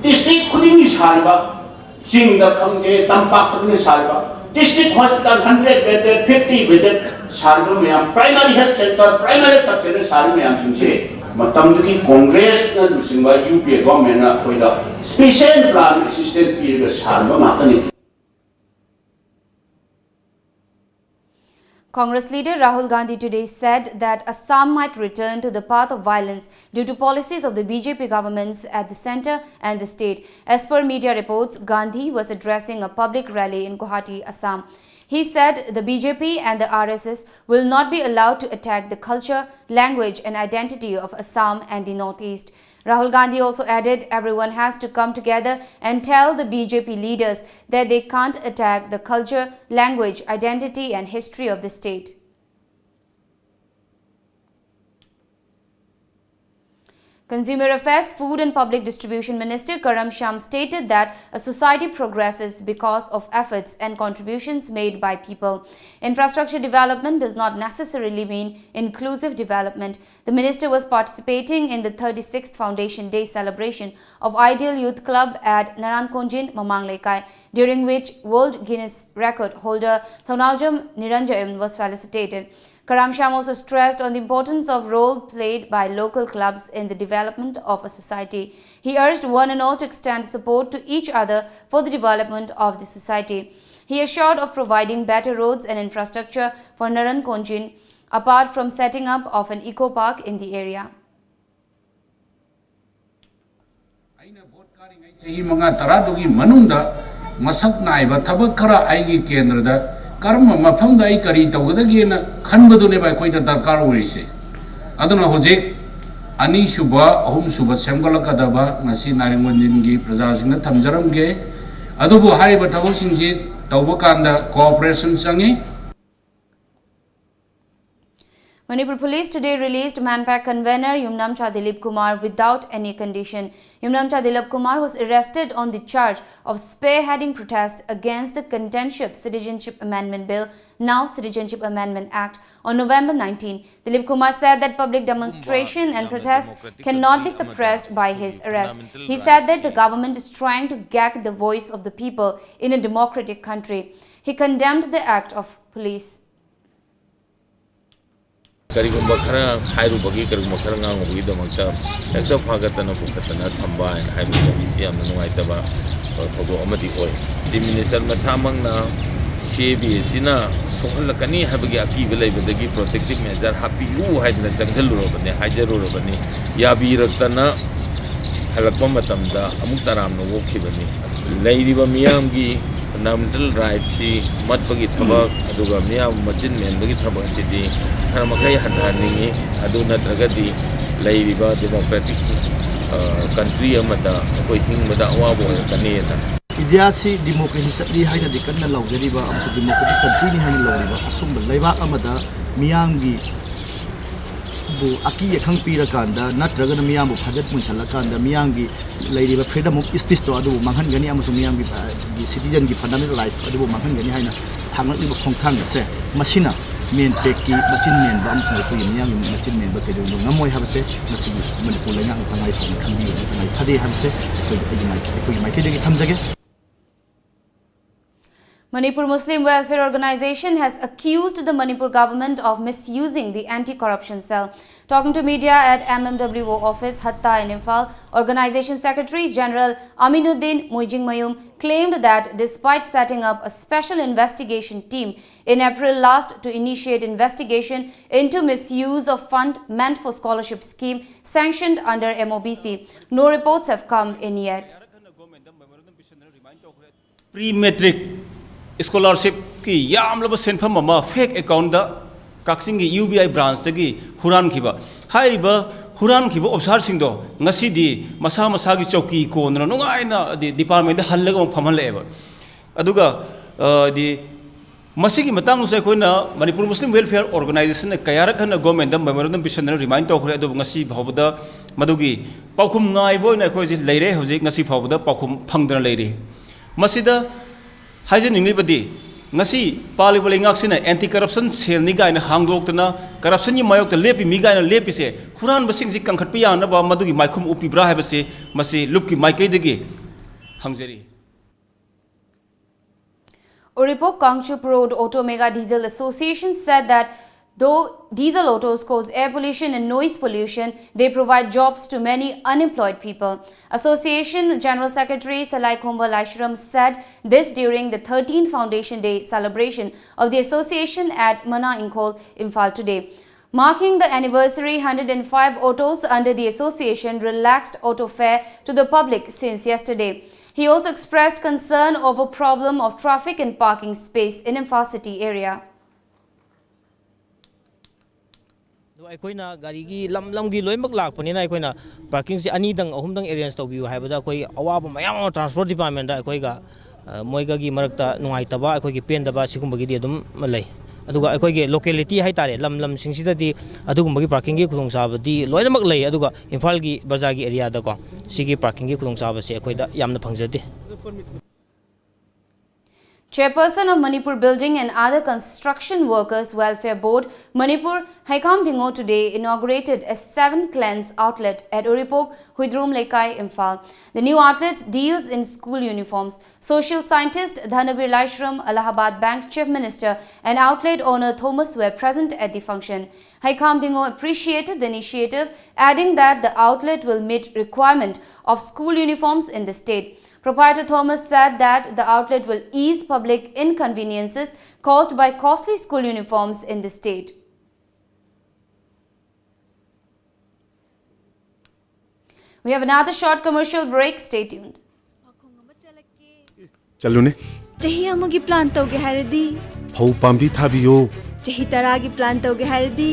district ꯈꯨꯗꯤꯡꯒꯤ ꯁꯥꯔꯤꯕ, ꯆꯤꯡꯗ ꯈꯪꯗꯦ, ꯇꯝꯄꯥꯛꯇ ꯈꯪꯗꯦ, ꯁꯥꯔꯤꯕ district hospital hundred bedded, fifty bedded ꯁꯥꯔꯤꯕ ꯃꯌꯥꯝ, primary health center, primary health center ꯁꯥꯔꯤꯕ ꯃꯌꯥꯝꯁꯤꯡꯁꯦ ꯃꯇꯝꯗꯨꯒꯤ Congressꯅ ꯂꯨꯆꯤꯡꯕ UPA governmentꯅ ꯑꯩꯈꯣꯏꯗ special plan assistance ꯄꯤꯔꯒ ꯁꯥꯔꯤꯕ ꯉꯥꯛꯇꯅꯤ꯫ Congress leader Rahul Gandhi today said that Assam might return to the path of violence due to policies of the BJP governments at the centre and the state. As per media reports, Gandhi was addressing a public rally in Guwahati, Assam. He said the BJP and the RSS will not be allowed to attack the culture, language and identity of Assam and the Northeast. Rahul Gandhi also added everyone has to come together and tell the BJP leaders that they can't attack the culture, language, identity and history of the state. Consumer Affairs, Food and Public Distribution Minister Karam Shyam stated that a society progresses because of efforts and contributions made by people. Infrastructure development does not necessarily mean inclusive development. The minister was participating in the thirty-sixth Foundation Day celebration of Ideal Youth Club at Naran Konjin, Mamang Leikai, during which World Guinness Record holder Thonaljem Niranjan was felicitated. Karam Shyam also stressed on the importance of role played by local clubs in the development of a society. He urged one and all to extend support to each other for the development of the society. He assured of providing better roads and infrastructure for Naran Konjin, apart from setting up of an eco park in the area. ꯑꯩꯅ vote ꯀꯥꯔꯤꯉꯩ ꯆꯍꯤ ꯃꯉꯥ ꯇꯔꯥꯗꯨꯒꯤ ꯃꯅꯨꯡꯗ ꯃꯁꯛ ꯅꯥꯏꯕ ꯊꯕꯛ ꯈꯔ ꯑꯩꯒꯤ ꯀꯦꯟꯗ꯭ꯔꯗ ꯀꯔꯝꯕ ꯃꯐꯝꯗ ꯑꯩ ꯀꯔꯤ ꯇꯧꯒꯗꯒꯦꯅ ꯈꯟꯕꯗꯨꯅꯦꯕ ꯑꯩꯈꯣꯏꯗ ꯗꯔꯀꯥꯔ ꯑꯣꯏꯔꯤꯁꯦ꯫ ꯑꯗꯨꯅ ꯍꯧꯖꯤꯛ ꯑꯅꯤꯁꯨꯕ, ꯑꯍꯨꯝꯁꯨꯕ ꯁꯦꯝꯒꯠꯂꯛꯀꯗꯕ ꯉꯁꯤ ꯅꯥꯔꯤꯡꯒꯣꯟꯖꯤꯟꯒꯤ ꯄ꯭ꯔꯖꯥꯁꯤꯡꯗ ꯊꯝꯖꯔꯝꯒꯦ꯫ ꯑꯗꯨꯕꯨ ꯍꯥꯏꯔꯤꯕ ꯊꯕꯛꯁꯤꯡꯁꯤ ꯇꯧꯕ ꯀꯥꯟꯗ cooperation ꯆꯪꯉꯤ꯫ Manipur Police today released MANPAC convener Yumnamcha Dilip Kumar without any condition. Yumnamcha Dilip Kumar was arrested on the charge of spearheading protests against the contentious Citizenship Amendment Bill, now Citizenship Amendment Act, on November nineteenth. Dilip Kumar said that public demonstration and protest cannot be suppressed by his arrest. He said that the government is trying to gag the voice of the people in a democratic country. He condemned the act of police. ꯀꯔꯤꯒꯨꯝꯕ ꯈꯔ ꯍꯥꯏꯔꯨꯕꯒꯤ, ꯀꯔꯤꯒꯨꯝꯕ ꯈꯔ ꯉꯥꯡꯉꯨꯕꯒꯤꯗꯃꯛꯇ ꯍꯦꯛꯇ ꯐꯥꯒꯠꯇꯅ ꯄꯨꯈꯠꯇꯅ ꯊꯝꯕ ꯍꯥꯏꯅ ꯍꯥꯏꯕꯁꯦ, ꯃꯁꯤ ꯌꯥꯝꯅ ꯅꯨꯡꯉꯥꯏꯇꯕ ꯊꯧꯗꯣꯛ ꯑꯃꯗꯤ ꯑꯣꯏ꯫ ꯆꯤꯐ ꯃꯤꯅꯤꯁꯇꯔ ꯃꯁꯥꯃꯛꯅ ꯁꯤ ꯑꯦ ꯕꯤ ꯑꯦꯁꯤꯅ ꯁꯣꯛꯍꯜꯂꯛꯀꯅꯤ ꯍꯥꯏꯕꯒꯤ ꯑꯀꯤꯕ ꯂꯩꯕꯗꯒꯤ protective measure ꯍꯥꯞꯄꯤꯌꯨ ꯍꯥꯏꯗꯅ ꯆꯪꯁꯤꯜꯂꯨꯔꯕꯅꯦ, ꯍꯥꯏꯖꯔꯨꯔꯕꯅꯤ꯫ ꯌꯥꯕꯤꯔꯛꯇꯅ ꯍꯜꯂꯛꯄ ꯃꯇꯝꯗ ꯑꯃꯨꯛ ꯇꯔꯥꯝꯅ ꯑꯣꯛꯈꯤꯕꯅꯤ꯫ ꯂꯩꯔꯤꯕ ꯃꯤꯌꯥꯝꯒꯤ fundamental rightꯁꯤ ꯃꯠꯄꯒꯤ ꯊꯕꯛ, ꯑꯗꯨꯒ ꯃꯤꯌꯥꯝ ꯃꯆꯤꯟ ꯃꯦꯟꯕꯒꯤ ꯊꯕꯛ ꯑꯁꯤꯗꯤ ꯈꯔ ꯃꯈꯩ ꯍꯟꯊꯍꯟꯅꯤꯡꯏ꯫ ꯑꯗꯨ ꯅꯠꯇ꯭ꯔꯒꯗꯤ ꯂꯩꯔꯤꯕ democratic country ꯑꯃꯗ ꯑꯩꯈꯣꯏ ꯍꯤꯡꯕꯗ ꯑꯋꯥꯕ ꯑꯣꯏꯔꯛꯀꯅꯤꯅ꯫ ꯏꯟꯗꯤꯌꯥꯁꯤ democracy ꯆꯠꯂꯤ ꯍꯥꯏꯅꯗꯤ ꯀꯟꯅ ꯂꯥꯎꯖꯔꯤꯕ ꯑꯃꯁꯨꯡ democratic countryꯅꯤ ꯍꯥꯏꯅ ꯂꯧꯔꯤꯕ ꯑꯁꯨꯝꯕ ꯂꯩꯕꯥꯛ ꯑꯃꯗ ꯃꯤꯌꯥꯝꯒꯤ ꯑꯀꯤ ꯑꯈꯪ ꯄꯤꯔꯀꯥꯟꯗ ꯅꯠꯇ꯭ꯔꯒꯅ ꯃꯤꯌꯥꯝꯕꯨ ꯐꯥꯖꯠ ꯄꯨꯟꯁꯜꯂꯀꯥꯟꯗ ꯃꯤꯌꯥꯝꯒꯤ ꯂꯩꯔꯤꯕ freedom of speech ꯇꯣ ꯑꯗꯨꯕꯨ ꯃꯥꯡꯍꯟꯒꯅꯤ ꯑꯃꯁꯨꯡ ꯃꯤꯌꯥꯝꯒꯤ, ꯑ, ꯒꯤ citizen ꯒꯤ fundamental right ꯑꯗꯨꯕꯨ ꯃꯥꯡꯍꯟꯒꯅꯤ ꯍꯥꯏꯅ ꯊꯥꯡꯂꯛꯂꯤꯕ ꯈꯣꯡꯊꯥꯡ ꯑꯁꯦ, ꯃꯁꯤꯅ ꯃꯦꯟꯄꯦꯛꯀꯤ ꯃꯆꯤꯟ ꯃꯦꯟꯕ ꯑꯃꯁꯨꯡ ꯑꯩꯈꯣꯏꯒꯤ ꯃꯤꯌꯥꯝꯒꯤ ꯃꯆꯤꯟ ꯃꯦꯟꯕ ꯀꯩꯗꯧꯅꯨꯡꯗ ꯉꯝꯃꯣꯏ ꯍꯥꯏꯕꯁꯦ ꯃꯁꯤꯒꯤ ꯃꯅꯤꯄꯨꯔ ꯂꯩꯉꯥꯛꯅ ꯇꯉꯥꯏ ꯐꯗꯅ ꯈꯪꯕꯤꯌꯨ, ꯇꯉꯥꯏ ꯐꯗꯦ ꯍꯥꯏꯕꯁꯦ ꯑꯩꯈꯣꯏ, ꯑꯩꯒꯤ ꯃꯥꯏꯀꯩ-, ꯑꯩꯈꯣꯏꯒꯤ ꯃꯥꯏꯀꯩꯗꯒꯤ ꯊꯝꯖꯒꯦ꯫ Manipur Muslim Welfare Organization has accused the Manipur government of misusing the anti-corruption cell. Talking to media at M M W O office Hatta in Imphal, Organization Secretary General Aminuddin Muijingmayum claimed that despite setting up a special investigation team in April last to initiate investigation into misuse of fund meant for scholarship scheme sanctioned under M O B C, no reports have come in yet. Pre matric scholarship ꯀꯤ ꯌꯥꯝꯂꯕ ꯁꯦꯟꯐꯝ ꯑꯃ fake account ꯗ ꯀꯛꯆꯤꯡꯒꯤ U B I branch ꯇꯒꯤ ꯍꯨꯔꯥꯟꯈꯤꯕ꯫ ꯍꯥꯏꯔꯤꯕ ꯍꯨꯔꯥꯟꯈꯤꯕ officer ꯁꯤꯡꯗꯣ ꯉꯁꯤꯗꯤ ꯃꯁꯥ ꯃꯁꯥꯒꯤ ꯆꯧꯀꯤ ꯀꯣꯟꯗꯅ ꯅꯨꯡꯉꯥꯏꯅ ꯗꯤ-, department ꯗ ꯍꯜꯂꯒ ꯑꯃꯨꯛ ꯐꯝꯍꯜꯂꯛꯑꯦꯕ꯫ ꯑꯗꯨꯒ, ꯑ, ꯗꯤ, ꯃꯁꯤꯒꯤ ꯃꯇꯥꯡꯗꯁꯨ ꯑꯩꯈꯣꯏꯅ Manipur Muslim Welfare Organization ꯅ ꯀꯌꯥꯔꯛ ꯍꯟꯅ government ꯗ memorandum ꯄꯤꯁꯟꯗꯅ remind ꯇꯧꯈ꯭ꯔꯦ, ꯑꯗꯨꯕꯨ ꯉꯁꯤ ꯐꯥꯎꯕꯗ ꯃꯗꯨꯒꯤ ꯄꯥꯎꯈꯨꯝ ꯉꯥꯏꯕ ꯑꯣꯏꯅ ꯑꯩꯈꯣꯏ ꯍꯧꯖꯤꯛ ꯂꯩꯔꯦ꯫ ꯍꯧꯖꯤꯛ ꯉꯁꯤ ꯐꯥꯎꯕꯗ ꯄꯥꯎꯈꯨꯝ ꯐꯪꯗꯅ ꯂꯩꯔꯤ꯫ ꯃꯁꯤꯗ ꯍꯥꯏꯖꯅꯤꯡꯂꯤꯕꯗꯤ, ꯉꯁꯤ ꯄꯥꯜꯂꯤꯕ ꯂꯩꯉꯥꯛꯁꯤꯅ anti corruption cell ꯅꯤ ꯀꯥꯏꯅ ꯍꯥꯡꯗꯣꯛꯇꯅ, corruption ꯒꯤ ꯃꯥꯌꯣꯛꯇ ꯂꯦꯞꯄꯤꯃꯤ ꯀꯥꯏꯅ ꯂꯦꯞꯄꯤꯁꯦ, ꯍꯨꯔꯥꯟꯕꯁꯤꯡꯁꯤ ꯀꯟꯈꯠꯄ ꯌꯥꯅꯕ ꯃꯗꯨꯒꯤ ꯃꯥꯏꯈꯨꯝ ꯎꯞꯄꯤꯕ꯭ꯔꯥ ꯍꯥꯏꯕꯁꯤ ꯃꯁꯤ ꯂꯨꯞꯀꯤ ꯃꯥꯏꯀꯩꯗꯒꯤ ꯍꯪꯖꯔꯤ꯫ Uripok Kangchup Road Auto Mega Diesel Association said that though diesel autos cause air pollution and noise pollution, they provide jobs to many unemployed people. Association General Secretary Salai Khomba Laishram said this during the thirteenth Foundation Day celebration of the association at Mana Ingkhol, Imphal today. Marking the anniversary, hundred and five autos under the association relaxed auto fare to the public since yesterday. He also expressed concern over problem of traffic and parking space in Imphal city area. ꯑꯗꯣ ꯑꯩꯈꯣꯏꯅ ꯒꯥꯔꯤꯒꯤ ꯂꯝ ꯂꯝꯒꯤ ꯂꯣꯏꯅꯃꯛ ꯂꯥꯛꯄꯅꯤꯅ ꯑꯩꯈꯣꯏꯅ parking ꯁꯦ ꯑꯅꯤꯗꯪ ꯑꯍꯨꯝꯗꯪ arrange ꯇꯧꯕꯤꯌꯨ ꯍꯥꯏꯕꯗ ꯑꯩꯈꯣꯏ ꯑꯋꯥꯕ ꯃꯌꯥꯝ ꯑꯃ transport department ꯗ ꯑꯩꯈꯣꯏꯒ, ꯑ, ꯃꯣꯏꯒꯒꯤ ꯃꯔꯛꯇ ꯅꯨꯡꯉꯥꯏꯇꯕ, ꯑꯩꯈꯣꯏꯒꯤ ꯄꯦꯟꯗꯕ ꯁꯤꯒꯨꯝꯕꯒꯤꯗꯤ ꯑꯗꯨꯝ ꯂꯩ꯫ ꯑꯗꯨꯒ ꯑꯩꯈꯣꯏꯒꯤ ꯂꯣꯀꯦꯂꯤꯇꯤ ꯍꯥꯏꯇꯥꯔꯦ, ꯂꯝ ꯂꯝꯁꯤꯡꯁꯤꯗꯗꯤ ꯑꯗꯨꯒꯨꯝꯕꯒꯤ ꯄꯥꯔꯀꯤꯡꯒꯤ ꯈꯨꯗꯣꯡꯆꯥꯕꯗꯤ ꯂꯣꯏꯅꯃꯛ ꯂꯩ, ꯑꯗꯨꯒ ꯏꯝꯐꯥꯜꯒꯤ ꯕꯖꯥꯔꯒꯤ ꯑꯦꯔꯤꯌꯥꯗꯀꯣ ꯁꯤꯒꯤ ꯄꯥꯔꯀꯤꯡꯒꯤ ꯈꯨꯗꯣꯡꯆꯥꯕꯁꯦ ꯑꯩꯈꯣꯏꯗ ꯌꯥꯝꯅ ꯐꯪꯖꯗꯦ꯫ Chairperson of Manipur Building and Other Construction Workers Welfare Board, Manipur, Heikham Dhingo today inaugurated a seven cleanse outlet at Uripok, Huidrom Leikai, Imphal. The new outlet deals in school uniforms. Social scientist Dhanabir Laishram, Allahabad Bank Chief Minister, and outlet owner Thomas were present at the function. Heikham Dhingo appreciated the initiative, adding that the outlet will meet requirement of school uniforms in the state. Proprietor Thomas said that the outlet will ease public inconveniences caused by costly school uniforms in the state. We have another short commercial break. Stay tuned. ꯆꯠꯂꯨꯅꯦ꯫ ꯆꯍꯤ ꯑꯃꯒꯤ plan ꯇꯧꯒꯦ ꯍꯥꯏꯔꯗꯤ ꯐꯧ ꯄꯥꯝꯕꯤ ꯊꯥꯕꯤꯌꯣ꯫ ꯆꯍꯤ ꯇꯔꯥꯒꯤ plan ꯇꯧꯒꯦ ꯍꯥꯏꯔꯗꯤ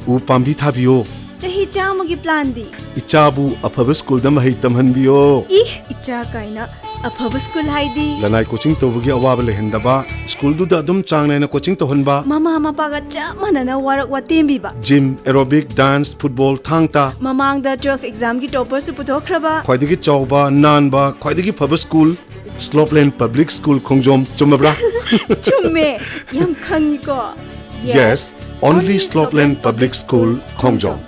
ꯎ ꯄꯥꯝꯕꯤ ꯊꯥꯕꯤꯌꯣ꯫ ꯆꯍꯤ ꯆꯥꯝꯃꯒꯤ ꯄ꯭ꯂꯥꯟꯗꯤ ꯏꯆꯥꯕꯨ ꯑꯐꯕ ꯁ꯭ꯀꯨꯜꯗ ꯃꯍꯩ ꯇꯝꯍꯟꯕꯤꯌꯣ꯫ ꯏ ꯏꯆꯥ ꯀꯥꯏꯅ ꯑꯐꯕ ꯁ꯭ꯀꯨꯜ ꯍꯥꯏꯗꯤ ꯂꯅꯥꯏ ꯀꯣꯆꯤꯡ ꯇꯧꯕꯒꯤ ꯑꯋꯥꯕ ꯂꯩꯍꯟꯗꯕ, ꯁ꯭ꯀꯨꯜꯗꯨꯗ ꯑꯗꯨꯝ ꯆꯥꯡ ꯅꯥꯏꯅ ꯀꯣꯆꯤꯡ ꯇꯧꯍꯟꯕ꯫ ꯃꯃꯥ ꯃꯄꯥꯒ ꯆꯞ ꯃꯥꯟꯅꯅ ꯋꯥꯔꯛ ꯋꯥꯇꯦꯝꯕꯤꯕ꯫ ꯖꯤꯝ, ꯑꯦꯔꯣꯕꯤꯛ, ꯗꯥꯟꯁ, ꯐꯨꯠꯕꯣꯜ, ꯊꯥꯡ ꯇꯥ꯫ ꯃꯃꯥꯡꯗ ꯇꯨꯋꯦꯜꯐ ꯑꯦꯛꯖꯥꯝꯒꯤ ꯇꯣꯄꯔꯁꯨ ꯄꯨꯊꯣꯛꯈ꯭ꯔꯕ꯫ ꯈ꯭ꯋꯥꯏꯗꯒꯤ ꯆꯥꯎꯕ, ꯅꯥꯟꯕ, ꯈ꯭ꯋꯥꯏꯗꯒꯤ ꯐꯕ ꯁ꯭ꯀꯨꯜ, ꯁ꯭ꯂꯣꯞꯂꯦꯟ ꯄꯕ꯭ꯂꯤꯛ ꯁ꯭ꯀꯨꯜ ꯈꯣꯡꯖꯣꯝ꯫ ꯆꯨꯝꯃꯕ꯭ꯔꯥ? ꯆꯨꯝꯃꯦ, ꯌꯥꯝ ꯈꯪꯉꯤꯀꯣ꯫ Yes, only Slopeland Public School, Khongjom.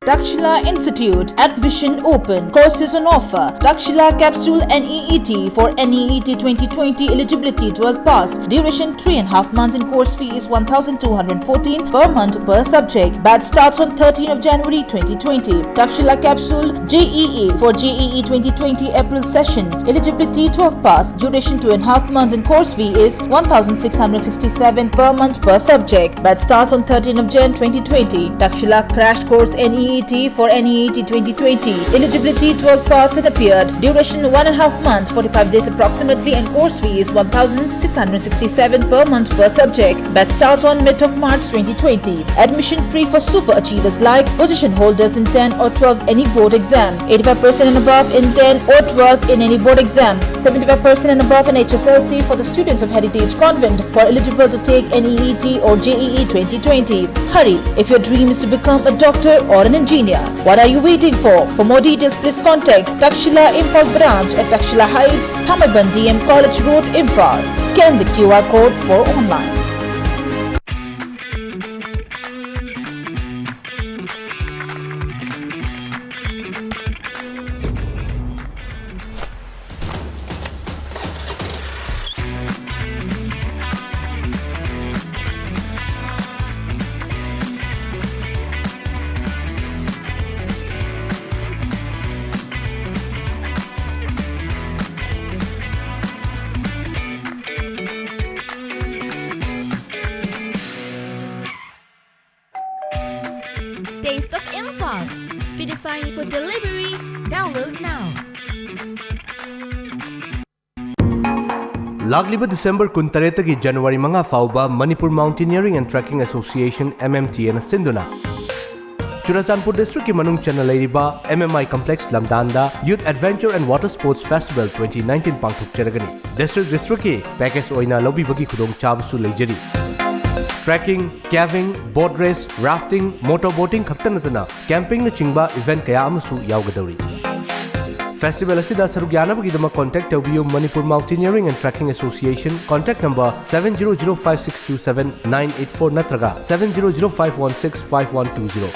Takshila Institute, admission open, courses on offer. Takshila Capsule N E E T for N E E T twenty twenty, eligibility twelve pass, duration three and a half months, and course fee is one thousand two hundred fourteen per month per subject. Batch starts on thirteenth of January twenty twenty. Takshila Capsule J E E for J E E twenty twenty April session, eligibility twelve pass, duration two and a half months, and course fee is one thousand six hundred sixty-seven per month per subject. Batch starts on thirteenth of Jan twenty twenty. Takshila Crash Course N E E T for N E E T twenty twenty. Eligibility: twelve passed and appeared. Duration: one and a half months, forty-five days approximately, and course fee is one thousand six hundred sixty-seven per month per subject. Batch starts on mid of March twenty twenty. Admission free for super achievers like position holders in ten or twelve any board exam, eighty-five percent and above in ten or twelve in any board exam, seventy-five percent and above in H S L C for the students of Heritage Convent who are eligible to take N E E T or J E E twenty twenty. Hurry, if your dream is to become a doctor or an engineer, what are you waiting for? For more details, please contact Takshila Imphal branch at Takshila Heights, Thamaiban D M College Road, Imphal. Scan the Q R code for online. Taste of Imphal. Speedifying food delivery. Download now. ꯂꯥꯛꯂꯤꯕ December ꯀꯨꯟꯇꯔꯦꯠꯇꯒꯤ ꯖꯅꯋꯥꯔꯤ ꯃꯉꯥ ꯐꯥꯎꯕ Manipur mountaineering and trekking association, M M T Aꯅ ꯁꯤꯟꯗꯨꯅ ꯆꯨꯔꯥꯆꯥꯟꯄꯨꯔ ꯗꯤꯁꯇ꯭ꯔꯤꯛꯀꯤ ꯃꯅꯨꯡ ꯆꯟꯅ ꯂꯩꯔꯤꯕ M M I Complex ꯂꯝꯗꯥꯟꯗ Youth Adventure and Water Sports Festival twenty nineteen ꯄꯥꯡꯊꯣꯛꯆꯔꯒꯅꯤ꯫ ꯗꯤꯁꯇ꯭ꯔꯤꯛ ꯗꯤꯁꯇ꯭ꯔꯤꯛꯀꯤ ꯄꯦꯀꯦꯖ ꯑꯣꯏꯅ ꯂꯧꯕꯤꯕꯒꯤ ꯈꯨꯗꯣꯡꯆꯥꯕꯁꯨ ꯂꯩꯖꯔꯤ꯫ Trekking, caving, boat race, rafting, motor boating ꯈꯛꯇ ꯅꯠꯇꯅ ꯀꯦꯝꯄꯤꯡꯅꯆꯤꯡꯕ ꯏꯚꯦꯟꯠ ꯀꯌꯥ ꯑꯃꯁꯨ ꯌꯥꯎꯒꯗꯧꯔꯤ꯫ ꯐꯦꯁꯇꯤꯚꯦꯜ ꯑꯁꯤꯗ ꯁꯔꯨꯛ ꯌꯥꯅꯕꯒꯤꯗꯃꯛ ꯀꯣꯟꯇꯦꯛ ꯇꯧꯕꯤꯌꯨ Manipur Mountaineering and Trekking Association, contact number seven zero zero five six two seven nine eight four ꯅꯠꯇ꯭ꯔꯒ seven zero zero five one six five one two zero꯫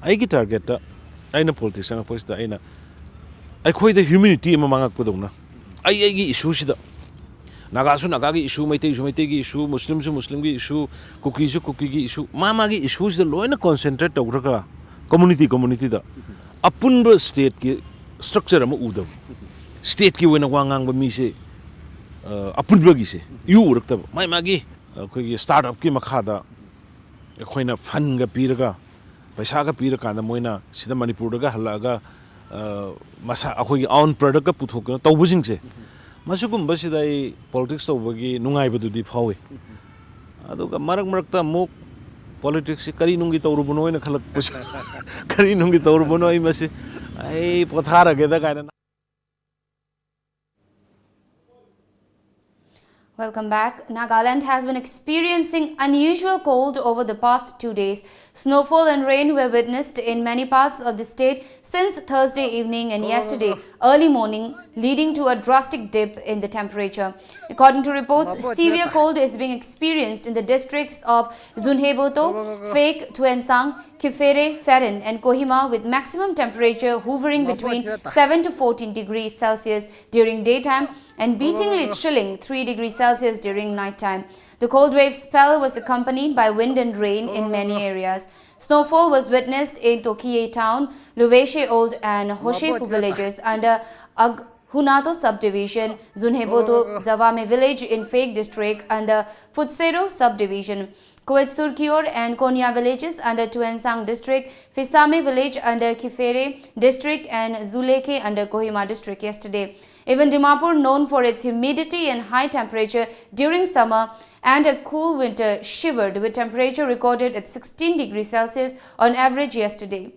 ꯑꯩꯒꯤ ꯇꯥꯔꯒꯦꯠꯇ ꯑꯩꯅ ꯄꯣꯂꯤꯇꯤꯛꯁ ꯆꯪꯉꯛꯄꯁꯤꯗ ꯑꯩꯅ ꯑꯩꯈꯣꯏꯗ ꯍ꯭ꯌꯨꯃꯤꯅꯤꯇꯤ ꯑꯃ ꯃꯥꯡꯉꯛꯄꯗꯧꯅ, ꯑꯩ ꯑꯩꯒꯤ ꯏꯁꯨꯁꯤꯗ, ꯅꯥꯒꯥꯁꯨ ꯅꯥꯒꯥꯒꯤ ꯏꯁꯨ, ꯃꯩꯇꯩꯁꯨ ꯃꯩꯇꯩꯒꯤ ꯏꯁꯨ, ꯃꯨꯁꯂꯤꯝꯁꯨ ꯃꯨꯁꯂꯤꯝꯒꯤ ꯏꯁꯨ, ꯀꯨꯀꯤꯁꯨ ꯀꯨꯀꯤꯒꯤ ꯏꯁꯨ, ꯃꯥ ꯃꯥꯒꯤ ꯏꯁꯨꯁꯤꯗ ꯂꯣꯏꯅ ꯀꯣꯟꯁꯦꯟꯇ꯭ꯔꯦꯠ ꯇꯧꯈ꯭ꯔꯒ ꯀꯝꯃꯨꯅꯤꯇꯤ ꯀꯝꯃꯨꯅꯤꯇꯤꯗ ꯑꯄꯨꯟꯕ ꯁ꯭ꯇꯦꯠꯀꯤ ꯁ꯭ꯇ꯭ꯔꯛꯆꯔ ꯑꯃ ꯎꯗꯕ, ꯁ꯭ꯇꯦꯠꯀꯤ ꯑꯣꯏꯅ ꯋꯥ ꯉꯥꯡꯕ ꯃꯤꯁꯦ, ꯑ, ꯑꯄꯨꯟꯕꯒꯤꯁꯦ ꯏꯎ ꯎꯔꯛꯇꯕ, ꯃꯥꯏ ꯃꯥꯒꯤ ꯑꯩꯈꯣꯏꯒꯤ ꯁ꯭ꯇꯥꯔꯠ ꯑꯞꯀꯤ ꯃꯈꯥꯗ ꯑꯩꯈꯣꯏꯅ ꯐꯟꯒ ꯄꯤꯔꯒ, ꯄꯩꯁꯥꯒ ꯄꯤꯔꯀꯥꯟꯗ ꯃꯣꯏꯅ ꯁꯤꯗ ꯃꯅꯤꯄꯨꯔꯗꯒ ꯍꯜꯂꯛꯑꯒ, ꯑ, ꯃꯁꯥ, ꯑꯩꯈꯣꯏꯒꯤ ꯑꯥꯎꯟ ꯄ꯭ꯔꯗꯛꯀ ꯄꯨꯊꯣꯛꯇꯅ ꯇꯧꯕꯁꯤꯡꯁꯦ, ꯃꯁꯤꯒꯨꯝꯕꯁꯤꯗ ꯑꯩ ꯄꯣꯂꯤꯇꯤꯛꯁ ꯇꯧꯕꯒꯤ ꯅꯨꯡꯉꯥꯏꯕꯗꯨꯗꯤ ꯐꯥꯎꯏ꯫ ꯑꯗꯨꯒ ꯃꯔꯛ ꯃꯔꯛꯇ ꯑꯃꯨꯛ ꯄꯣꯂꯤꯇꯤꯛꯁꯁꯤ ꯀꯔꯤ ꯅꯨꯡꯒꯤ ꯇꯧꯔꯨꯕꯅꯣ ꯍꯥꯏꯅ ꯈꯜꯂꯛꯄꯁꯦ꯫ ꯀꯔꯤ ꯅꯨꯡꯒꯤ ꯇꯧꯔꯨꯕꯅꯣ, ꯑꯩ ꯃꯁꯤ, ꯑꯩ ꯄꯣꯊꯥꯔꯒꯦꯗ ꯀꯥꯏꯅ꯫ Welcome back. Nagaland has been experiencing unusual cold over the past two days. Snowfall and rain were witnessed in many parts of the state since Thursday evening and yesterday early morning, leading to a drastic dip in the temperature. According to reports, severe cold is being experienced in the districts of Zunheboto, Phek, Tuensang, Kifere, Pherron, and Kohima, with maximum temperature hovering between seven to fourteen degrees Celsius during daytime and beatingly chilling three degrees Celsius during nighttime. The cold wave spell was accompanied by wind and rain in many areas. Snowfall was witnessed in Tokiye town, Luveshe Old and Hoshefu villages under Ag- Hunato subdivision, Zunheboto Zavame village in Phek district under Futsero subdivision, Koetsurkior and Konya villages under Tuensang district, Fisame village under Kifere district and Zuleke under Kohima district yesterday. Even Dimapur, known for its humidity and high temperature during summer and a cool winter, shivered with temperature recorded at sixteen degrees Celsius on average yesterday.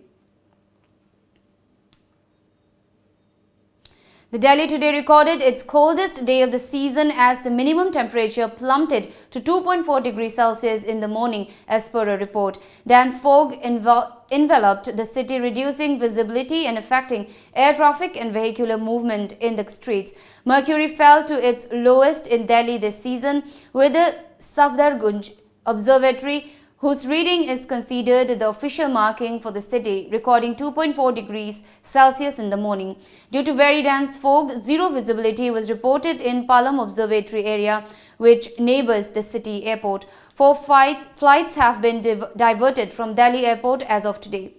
The Delhi today recorded its coldest day of the season as the minimum temperature plummeted to two point four degrees Celsius in the morning, as per a report. Dense fog envel- enveloped the city, reducing visibility and affecting air traffic and vehicular movement in the streets. Mercury fell to its lowest in Delhi this season, with the Safdargunj Observatory whose reading is considered the official marking for the city, recording two point four degrees Celsius in the morning. Due to very dense fog, zero visibility was reported in Palam Observatory area, which neighbors the city airport. Four flight, flights have been div- diverted from Delhi airport as of today.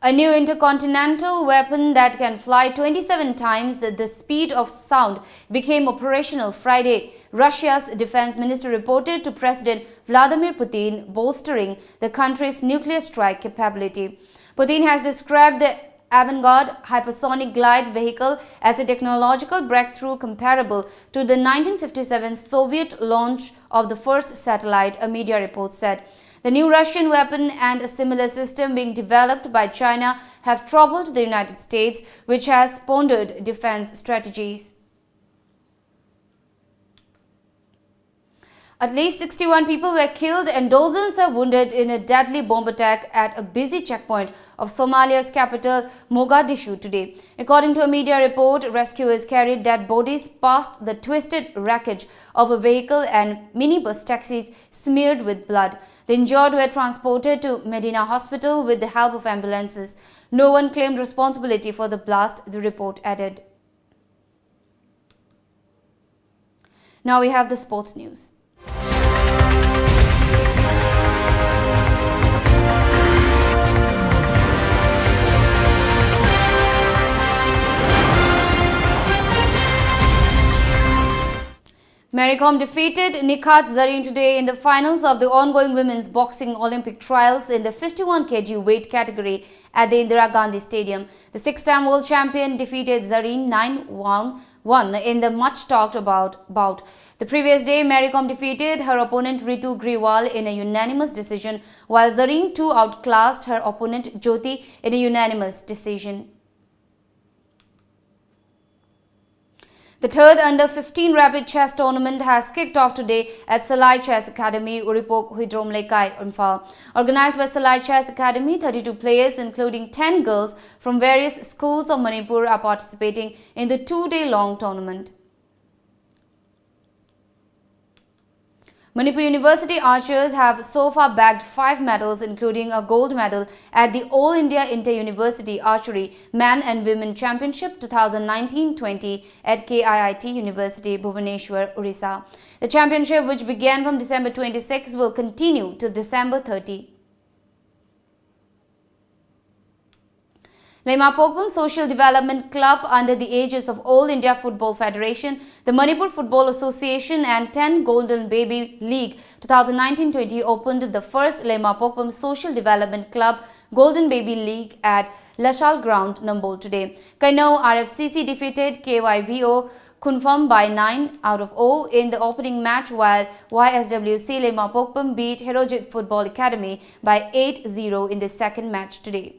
A new intercontinental weapon that can fly twenty-seven times the speed of sound became operational Friday, Russia's defense minister reported to President Vladimir Putin, bolstering the country's nuclear strike capability. Putin has described the Avangard hypersonic glide vehicle as a technological breakthrough comparable to the nineteen fifty-seven Soviet launch of the first satellite, a media report said. The new Russian weapon and a similar system being developed by China have troubled the United States, which has pondered defense strategies. At least sixty-one people were killed and dozens were wounded in a deadly bomb attack at a busy checkpoint of Somalia's capital, Mogadishu, today. According to a media report, rescuers carried dead bodies past the twisted wreckage of a vehicle and minibus taxis smeared with blood. The injured were transported to Medina Hospital with the help of ambulances. No one claimed responsibility for the blast, the report added. Now we have the sports news. Mary Kom defeated Nikhat Zareen today in the finals of the ongoing women's boxing Olympic trials in the fifty-one K G weight category at the Indira Gandhi Stadium. The six-time world champion defeated Zareen nine one one in the much talked about bout. The previous day, Mary Kom defeated her opponent Ritu Grewal in a unanimous decision, while Zareen two outclassed her opponent Jyoti in a unanimous decision. The third under fifteen rapid chess tournament has kicked off today at Salai Chess Academy, Uripok Huidrom Leikai, Imphal. Organized by Salai Chess Academy, thirty-two players, including ten girls from various schools of Manipur, are participating in the two-day long tournament. Manipur University archers have so far bagged five medals, including a gold medal at the All India Inter-University Archery Men and Women Championship twenty nineteen twenty at K I I T University, Bhubaneswar, Orissa. The championship, which began from December twenty-six, will continue till December thirty. Leimapogbam Social Development Club, under the aegis of All India Football Federation, the Manipur Football Association and ten Golden Baby League twenty nineteen twenty, opened the first Leimapogbam Social Development Club Golden Baby League at Lashal Ground, Nambol today. Kainou R F C C defeated K Y V O Khunphom by nine out of O in the opening match, while Y S W C Leimapogbam beat Herojit Football Academy by eight zero in the second match today.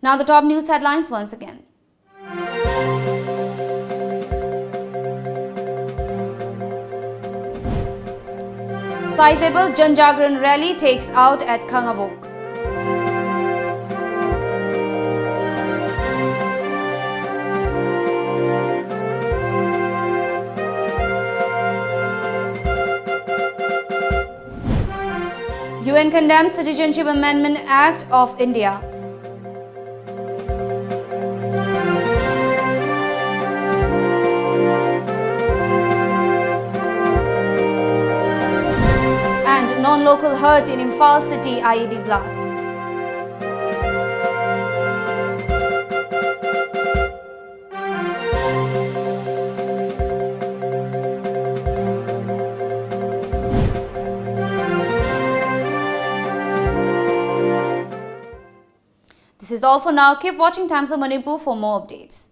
Now the top news headlines once again. Sizable Jan Jagran rally takes out at Khangabok. U N condemns Citizenship Amendment Act of India. And non-local hurt in Imphal City I E D blast. This is all for now. Keep watching Times of Manipur for more updates.